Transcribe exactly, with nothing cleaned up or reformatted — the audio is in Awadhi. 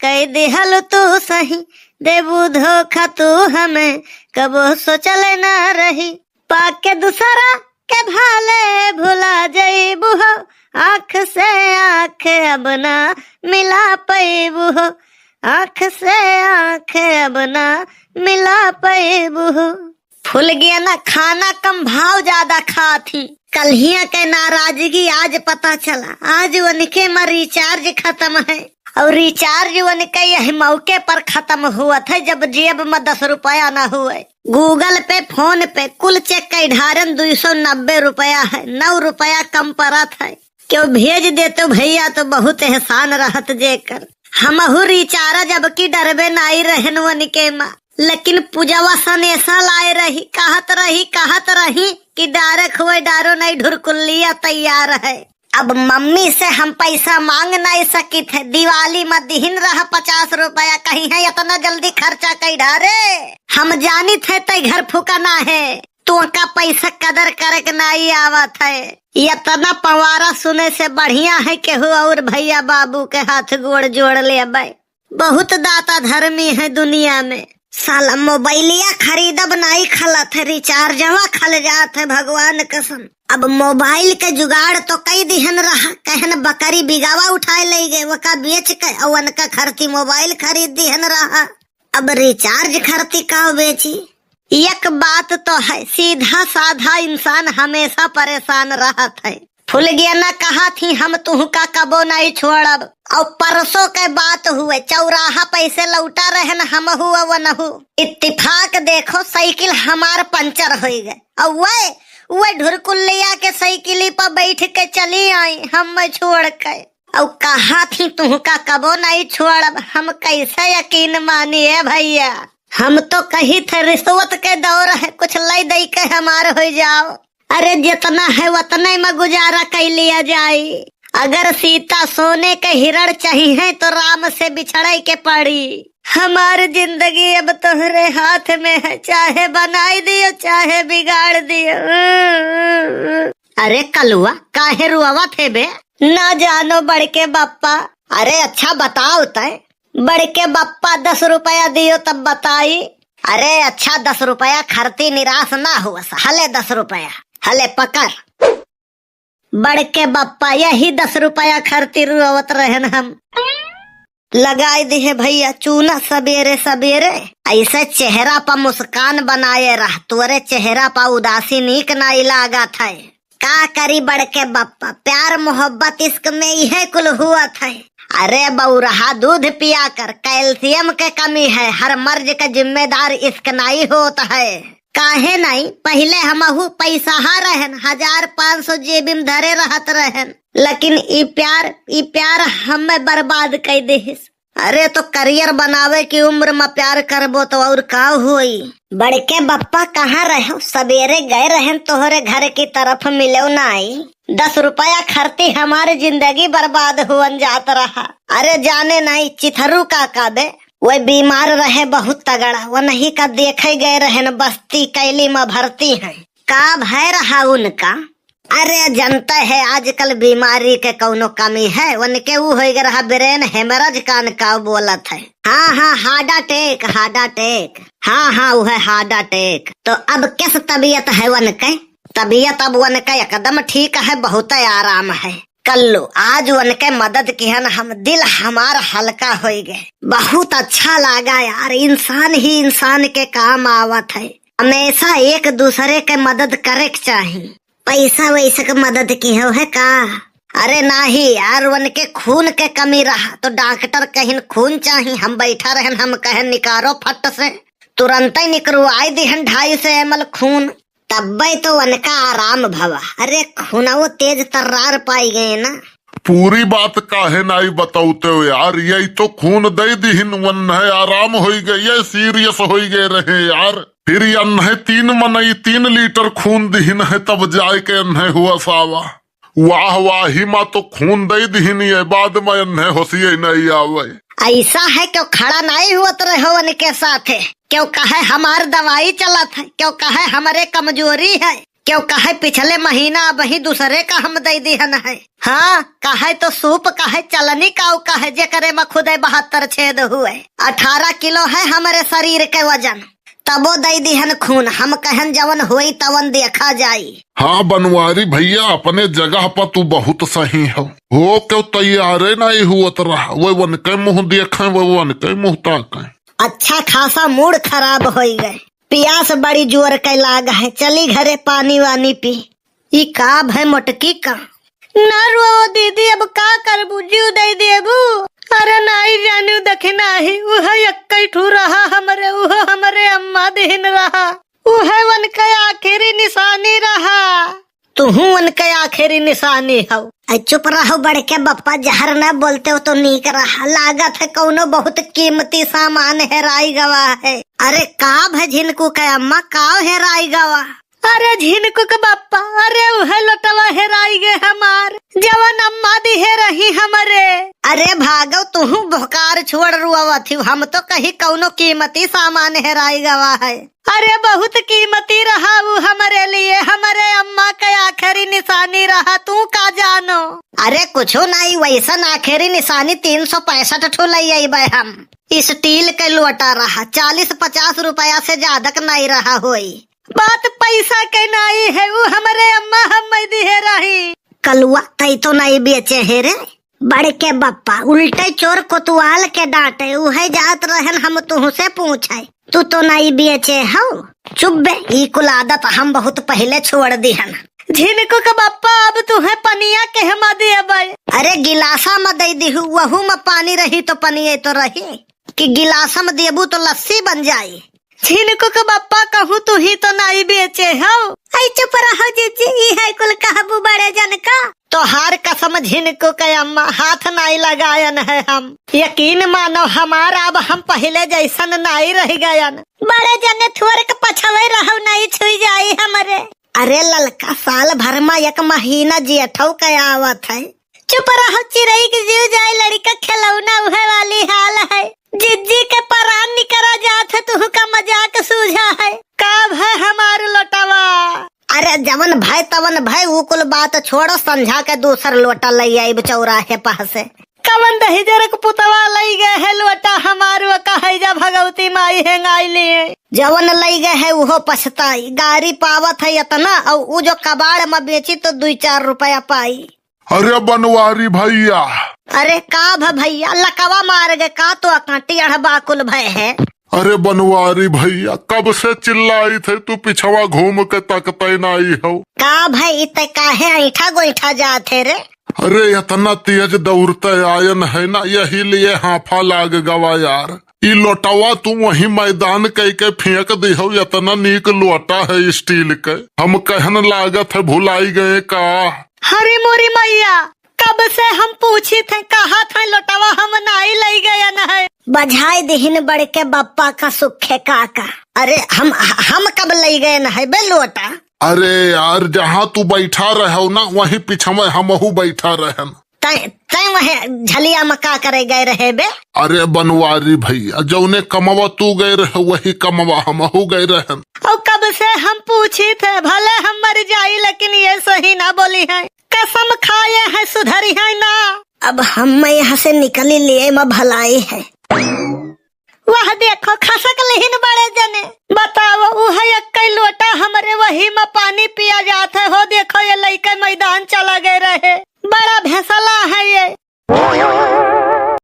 कई दिहल तू सही, देबू धोखा तू हमें, कबो सोचल ना रही। पाके दूसरा के भाले भुला जइबू हो, आँख से आँख अब ना मिला पइबू हो, आँख से आँख अब ना मिला पइबू हो। फुलगेना खाना कम, भाव ज्यादा खात ही। कल्हिया के नाराजगी आज पता चला, आज उनके मा recharge खतम है। और recharge उनके यही मौके पर खतम हुवत है, जब जेब मा दस रुपया न हुवे। Google Pay, PhonePe कुल check कइ ढारेन, दुई सौ नब्बे रुपया है, नौ रुपया कम परत है। केउ भेज देतो भइया तो बहुत एहसान रहत जेकर। हमहू recharge अब की डरबे नाई रहेन वनिके मा, लेकिन पूजवा सनेसा लाए रही, कहत रही, कहत रही कि डारे खुए डारो नाई, ढुरकुल्लिया तैयार है। अब मम्मी से हम पैसा मांग नाई सकित है, दिवाली मा दिहिन रहा पचास रुपया, कहिहैं इतना जल्दी खर्चा कइ ढारे। हम जानित है तै घर फुकाना है, तोहका पैसा कदर करे के नाई आवत है। इतना पंवारा सुने से बढ़िया है केहू और भइया बाबू के हाथ गोड़ जोड़ लेबे। बहुत दाता धर्मी है दुनिया में। साला मोबाइलिया खरीदब नाई खलत है, rechargeवा खल जात है, भगवान कसम। अब मोबाइल के जुगाड़ तो कई दिहन रहा, कहन बकरी बिगावा उठाए लइ गए, वका बेच के और वनका खरती मोबाइल खरीद दिहन रहा। अब recharge खरती का बेची? एक बात तो है, सीधा साधा इंसान हमेशा परेशान रहत है। फुलगेना कहत ही, हम तुहका कबो नहीं छोड़ब। और परसों के बात हुए, चौराहा पैसे लौटा रहन हमहू अवनहू। इत्तेफाक देखो, साइकिल हमार पंचर होइ गए। और वह, वह ढुरकुल्लिया के साइकिली पर बैठ के चली आई, हम छोड़ के। और कहत ही, तुहका कबो नहीं छोड़ब, हम कैसे यकीन मानी ए भइया? हम तो कहित है रिश्वत के दौर है, कुछ लइ दइ के हमार होइ जाओ। अरे जितना है उतने में गुजारा कइ लिया जाई। अगर सीता सोने के हिरण चाहिए तो राम से बिछड़े के पड़ी। हमार जिंदगी अब तोहरे हाथ में है, चाहे बनाई दियो, चाहे बिगाड़ दियो। अरे कलुआ, काहे रुआवत है बे? ना जानो बड़के बप्पा। अरे अच्छा बताओ तय। बड़के बप्पा दस रुपया दियो तब बताई। अरे अच्छा दस रुपया खरती निराश ना हुआ सा। हले दस रुपया, हले पकड़। बड़के बप्पा यही दस रुपया खरती रुआवत रहन हम। लगाई दिहे भइया चूना सबेरे सबेरे, ऐसे चेहरा पर मुस्कान बनाए रह, तोरे चेहरा पर उदासी नीक नाई लागत है। का करी बड़के बप्पा, प्यार मोहब्बत इश्क में इहे कुल हुअत है। अरे बउरहा, दूध पिया कर, कैल्शियम के कमी है, हर मर्ज का जिम्मेदार इश्क नाई होत है। काहे नाई, पहिले हमहू पैसाहा रहन, हजार पाँच सौ जेबी में धरे रहत रहन, लेकिन ई प्यार, ई प्यार हमें बर्बाद कइ देहिस। अरे तो करियर बनावे की उम्र में प्यार करबो तो और का होई? बड़के बप्पा कहाँ रहो? सबेरे गए रहन तोहरे घर की तरफ, मिलो नाई। दस रुपया खरती हमारी जिंदगी बर्बाद हुअन जात रहा। अरे जाने नाई चिथरू काका बे, वह बीमार रहे बहुत तगड़ा, वनही का देखे गए रहन बस्ती कैली में भरती है। का भय रहा उनका? अरे जनता है आजकल बीमारी के कौनो कमी है, उनके ऊ होइ गए रहा brain hemorrhage कान का बोलत है। हाँ हाँ, heart attack, heart attack। हाँ हाँ, वो है heart attack। तो अब कैस तबीयत है उनके? तबीयत अब उनके एकदम ठीक है, बहुत आराम है। कल्लू, आज उनके मदद किहन हम, दिल हमार हल्का होइ गए। बहुत अच्छा लागा यार, इंसान ही इंसान के काम आवत है। हमेशा एक दूसरे के मदद करे के चाही। पैसा वैसा के मदद किहो है का? अरे नाही यार, उनके खून के कमी रहा तो डॉक्टर कहिन खून चाही, हम बैठा रहन, हम कहन निकारो फट से, तुरंत ही निकरवाई दिहन ढाई सौ एम एल खून। तब्बे तो उनका आराम भवा। अरे खूनवो तेज तर्रार पाई गए ना। पूरी बात काहे नाई बतौते हो यार, यही तो खून दे दिहिन, वन्हे आराम होई गए, ये सीरियस होई गए रहे यार। फिर यन्हे तीन मनई तीन लीटर खून दिहिन है, तब जाए के यन्हे हुआ सावा। वाह वाही मा तो खून दे दिहिन, ये बाद में यन्हे होशिये नहीं आवे। ऐसा है क्यों खड़ा नहीं हुआ तो रहो उनके साथ है? क्यों कहे हमार दवाई चलत है, क्यों कहे हमरे कमजोरी है, क्यों कहे पिछले महीना अबहीं दूसरे का हम दइ दिहन है। हाँ, कहे तो सूप कहे चलनी काउ कहे जेकरे में खुदे बहत्तर छेद हुए। अठारह किलो है हमरे शरीर के वजन, तबो दइ दिहन खून। हम कहन जवन होई तवन देखा जाई। हाँ बनवारी भइया, अपने जगह पर तू बहुत सही हो। हो क्यों तैयारे नाहीं हुअत रहा, वो वनके मुँह देखे, वो वनके मुँह ताके। अच्छा खासा मूड खराब होइ गए। पियास बड़ी जोर के लाग है, चली घरे पानी वानी पी। ई का भय मोटकी का? ना रो दीदी, अब का करबू, जीव दइ देबू? अरे नाहीं जानू दखिना ही, उहे एक्कै ठू रहा हमरे, उहो हमरे अम्मा दिहिन रहा, उहे वनके आखिरी निसानी रहा। तुहूँ वनके आखिरी निसानी हौ। ऐ चुप रहो बड़के बप्पा, जहर न बोलते हो तो नीक रहा। लागत है कउनो बहुत कीमती सामान हेराइ गवा है। अरे का भय झिनकू के अम्मा, काव हेराइ गवा? अरे झिनकू के बप्पा, अरे उहे लोटवा हेराइ गए हमार, जवन अम्मा दिहे रही हमरे। अरे भागो तुहूँ बोहकार छोड़ रुआवत ही, हम तो कही कउनो कीमती सामान हेराइ गवा है। अरे बहुत कीमती रहा उ हमरे लिए, हमरे अम्मा के आखिरी निसानी रहा, तू का जानो। अरे कुछो नाहीं, वइसन आखिरी निसानी तीन सौ पैंसठ ठो लइ अइबे हम। स्टील के लोटा रहा, चालीस पचास रुपया से जादा के नाहीं रहा होई। बात पैसा के नाहीं है, उ हमरे अम्मा हम्मे दिहे रही। कलुआ, तै तो नाहीं बेचे है रे। बड़के बप्पा उल्टे चोर कोतवाल के डांटे, उहे जात रहन हम तुहसे पूछे, तू तो नाहीं बेचे हौ। चुप बे, ई कुल आदत हम बहुत पहिले छोड़ दिहन। झिनकू के बप्पा, अब तुहे पनिया केहमा देबै? अरे गिलासा म दइ दिहू, वहू म पानी रही तो पनिये तो रही, कि गिलासा म देबू तो लस्सी बन जाई। झिनकू के बप्पा, कहूँ तुही तो नाहीं बेचे हौ। ऐ चुप रहो जिज्जी, ई है कुल कहबू बड़े जन का। तोहार कसम झिनकू के अम्मा, हाथ नाहीं लगायन है हम। यकीन मानो हमार, अब हम पहिले जइसन नाहीं रहि गयन। बड़े जने थोरक पछवइ रहो, नाहीं छुइ जाई हमरे। अरे ललका, साल भर मा एक महीना जेठौ के आवत है। चुप रहो चिरई के जीव जाए, लड़िका खेलौना उहे वाली हाल है। जिज्जी के परान निकरा जात है, तुहू का मजाक सूझा है। का भय हमार लोटवा? अरे जवन भय तवन भय, उ कुल बात छोड़ो, संझा के दूसर लोटा लइ आइब चौराहे पह से। कवन दहिजर के पुतवा लइ गए है लोटा हमार, वो कहै जा भगवती माई हेंगाइ लिए। जवन लइ गए है उहो पछताई, गारी पावत है एतना, अउ उ जो कबाड़ म बेची तो दुइ चार रुपया पाई। अरे बनवारी भइया। अरे का भ भइया, लकवा मार गे का, तो अकाटी अढ़बा कुल भय है। अरे बनवारी भइया, कब से चिल्लाइत है, तू पिछवा घूम के तकते नाहीं हौ। का भय, इते काहे ऐंठा गोइठा जात है रे? अरे एतना तेज दौड़ते आयन है ना, यही लिए हाफा लाग गवा यार। ई लोटवा तू वहीं मैदान कइ के फेंक दिहौ, एतना नीक लोटा है स्टील के। हम कहन लागत है भुलाइ गए का? हरे मोरी मइया, कब से हम पूछित है, कहत है लोटवा हम नाहीं लइ गयन है। बझाइ दिहिन बड़के बप्पा का सुखे काका। अरे हम, हम कब लइ गयन है बे लोटा? अरे यार, जहाँ तू बैठा रहौ ना, वहीं पिछवे हमहू बैठा रहन। तैं, तैं वहे झलिया म का करे गए रहे बे? अरे बनवारी भइया, जौने कमवा तू गए रहे, वही कमवा हमहू गए रहन। अउ कब से हम पूछित है, भले हम मर जाई, लेकिन ये सही ना बोली है। कसम खाए है, सुधरी है ना। अब हम यहाँ से निकली लिए म भलाई है। वह देखो, खसक लिहिन बड़े जने। बताओ, उहे एक्कै लोटा हमरे, वही म पानी पिया जात है। हो देखो, ये लइके मैदान चला गए रहे। बड़ा भेसला है ये।